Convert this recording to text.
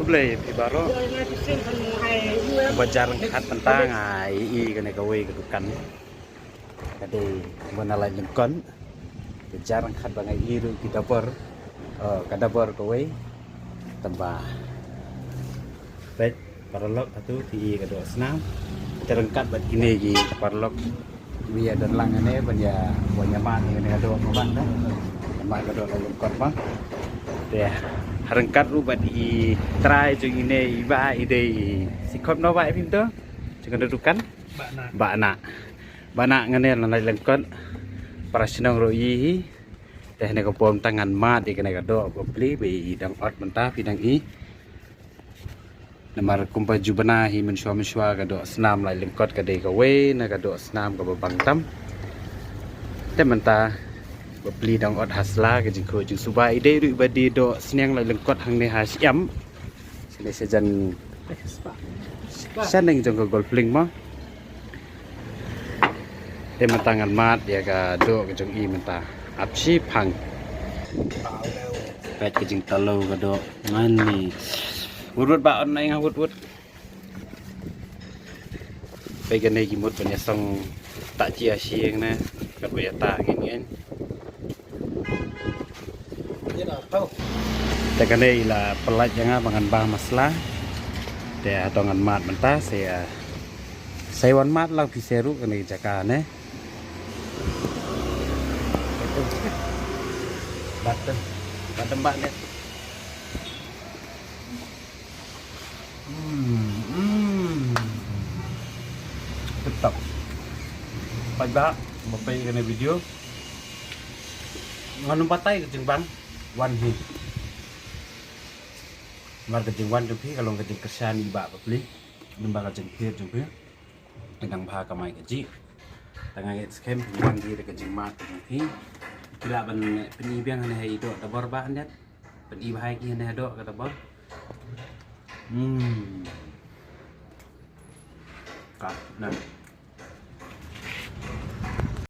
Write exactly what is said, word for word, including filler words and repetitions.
Khublei phi baroh. Ba jar ryngkat mynta nga ïohi kane kawei ka dukan. Ka dei ba na Laitlengkot. Ba jar ryngkat ba nga ïohi ruh ki dabor. Oh, ka dabor kawei. Tang ba peit paralok atu phi ïohi ka doh snam. Te ryngkat bad kine ki paralok. Wi ïa don lang ne ban ïa wan ïa mad ne ka doh ka ban da. Mad ka doh Laitlengkot ba. Te ryngkat ruh bad i trai jong ine i ba i dei i sikhop no ba i pynto. Jong ka dukan. Ba na. Ba na. Ba na ngane la Laitlengkot. Para shnong ruh i hi. Te ne ka pom tang ngan mad i kane ka doh ba pli ba i dang ot mynta phi dang i. Namar kumba ju bna hi mynshuwa mynshuwa ka doh snam Laitlengkot ka dei kawei na ka doh snam kaba bang tam. Te mynta ba pli dang ot ha sla ka jingkhuid jingsuba i dei ruh ba dei doh sniang Laitlengkot hangne ha Siem. Sini sejan shaneng jong ka Golf Link mo. Te mynta ngan mad ïa ka doh ka jong i mynta. Ap shi phang. Peit ka jingtalo ka doh ngan ni. Wut wut ba on nai nga wut wut. Peit kane ki mut ban ïa song ta chi a shi ïa kane. Kat ba ïa ta ngin ngin. Te kane i la pyllait ïa nga ba ngan bah masla. Te hato ngan mad mynta se, ah, se wan mad la phi se ruh kane jaka ne. Batem. Batem ba ne. Hmm, hmm. Tip top. Peit ba, ba peit kane video. Ngan ym batai ka jingbang wan hi. Namar ka jingwan jong phi ka long ka jingkyrshan i ba bapli. Namar ka jingpher jong phi. Dang bha ka mai ka jih. Tang nga ngeit skhem phi wan hi da ka jingmad ka jong phi. Phi lah ban pyni biang hangne ha i doh dabor ba hangne. Pyni bha ïa ki hangne ha doh ka dabor. Hmm. Ka na.